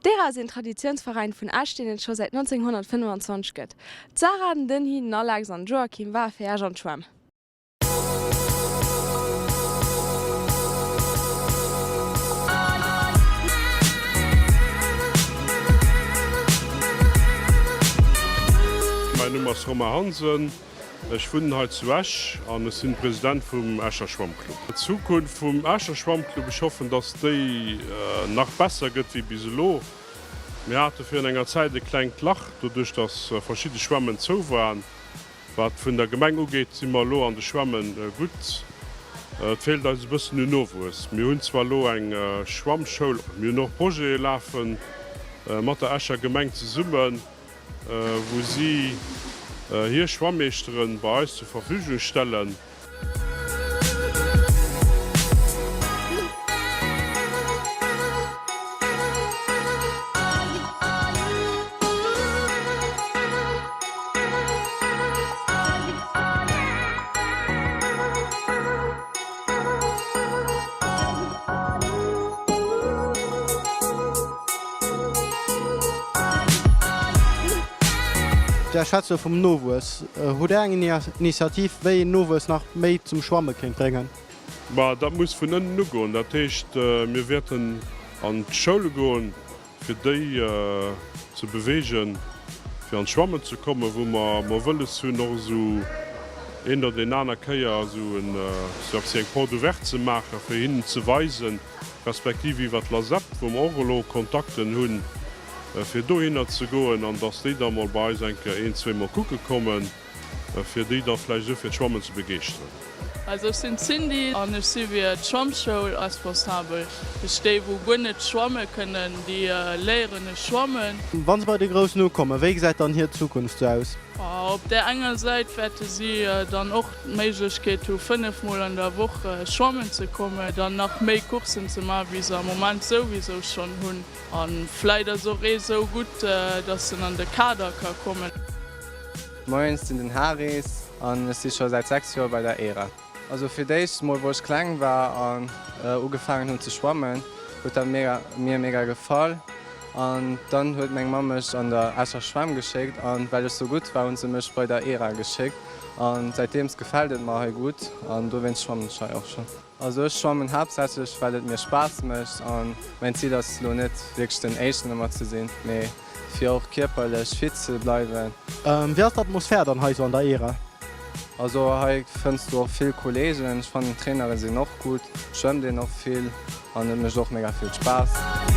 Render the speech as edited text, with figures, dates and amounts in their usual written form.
D'ERA ass een Traditiounsveräin vun Esch, deen et scho säit 1925 gëtt. D'Sarah, den Denis, den Alex an den Joachim ware fir Esch an d'Schwämm. Mäin Numm ass Romain Hansen, ech wunnen hei zu Esch an ech sinn President vum Escher Schwammclub. D'Zukunft vum Escher Schwammclub, ech hoffen, dass déi nach besser gëtt wéi bis elo. Mir hate virun enger Zäit e klengt Lach, doduerch dass verschidde Schwämmen zou waren. Wat vun der Gemeng ugeet, si mer elo an de Schwämme gutt. Et feelt eis e bëssen un Nowuess. Mir hunn zwar elo eng Schwammschoul, mir hunn och Projete lafe mat der Escher Gemeng zesummen, wou si hir Schwammeeschtere bei eis zur Verfügung stellen. Där schwätzt elo vum Nowuess. Hutt Där eng Initiativ, wéi een Nowuess nach méi zum Schwamme kéint bréngen? Ma dat muss vun ënnen ugoen. Dat heescht, mir wäerten an d'Schoule goen, fir déi ze beweegen, fir an d'Schwammen ze kommen, wou mer mer wëlles hunn, och esou een oder deen aner Kéier esou en, esou eppes wéi eng Porte ouverte ze maachen, fir hinnen ze weisen, respektiv iwwer d'LASEP, wou mer och elo Kontakten hunn, fir dohinner ze goen an dass déi da mol bei eis eng Kéier een, zweemol kucke kommen. Fir déi da vläicht esou fir d'Schwammen ze begeeschteren. Also ech sinn d'Cindy an ech si fir d'Schwammschoul responsabel. Ech déi wou guer net schwamme kënnen, déi léieren ech schwammen. Wann se bei de Groussen ukommen, wéi gesäit dann hir Zukunft sou aus? Op där enger Säit wäerte si dann och d'Méiglechkeet hu 5 mol an der Woch schwammen ze kommen, dann nach méi Coursen ze maachen wéi se am Moment souwisou schonn hunn. A vläit ass och ee sou gutt, dass en an de Kader ka kommen. Moien, ech sinn den Haris an ech si scho säit 6 Joer bei der ERA. Also fir d'éischt mol wou ech kleng war an ugefaangen hunn ze schwammen, huet dat mega mir mega gefall an dann huet meng Mamm mech an der Escher Schwämm geschéckt an well ech sou gutt war hunn se mech bei der ERA geschéckt an säitdeems gefält et mer hei gutt an dowéinst schwammen ech hei och schonn. Also ech schwammen haaptsächlech well et mir Spaass mécht an mäin Zil ass elo net wierklech den éischten ëmmer ze sinn, mee fir och kierperlech fit ze bleiwen. Wéi ass d'Atmosphär dann hei sou an der ERA? Also hei fënns du och vill Kollegen, ech fannen d'Trainere sinn och gutt, schwëmmt een och vill an et mécht och mega vill Spaass.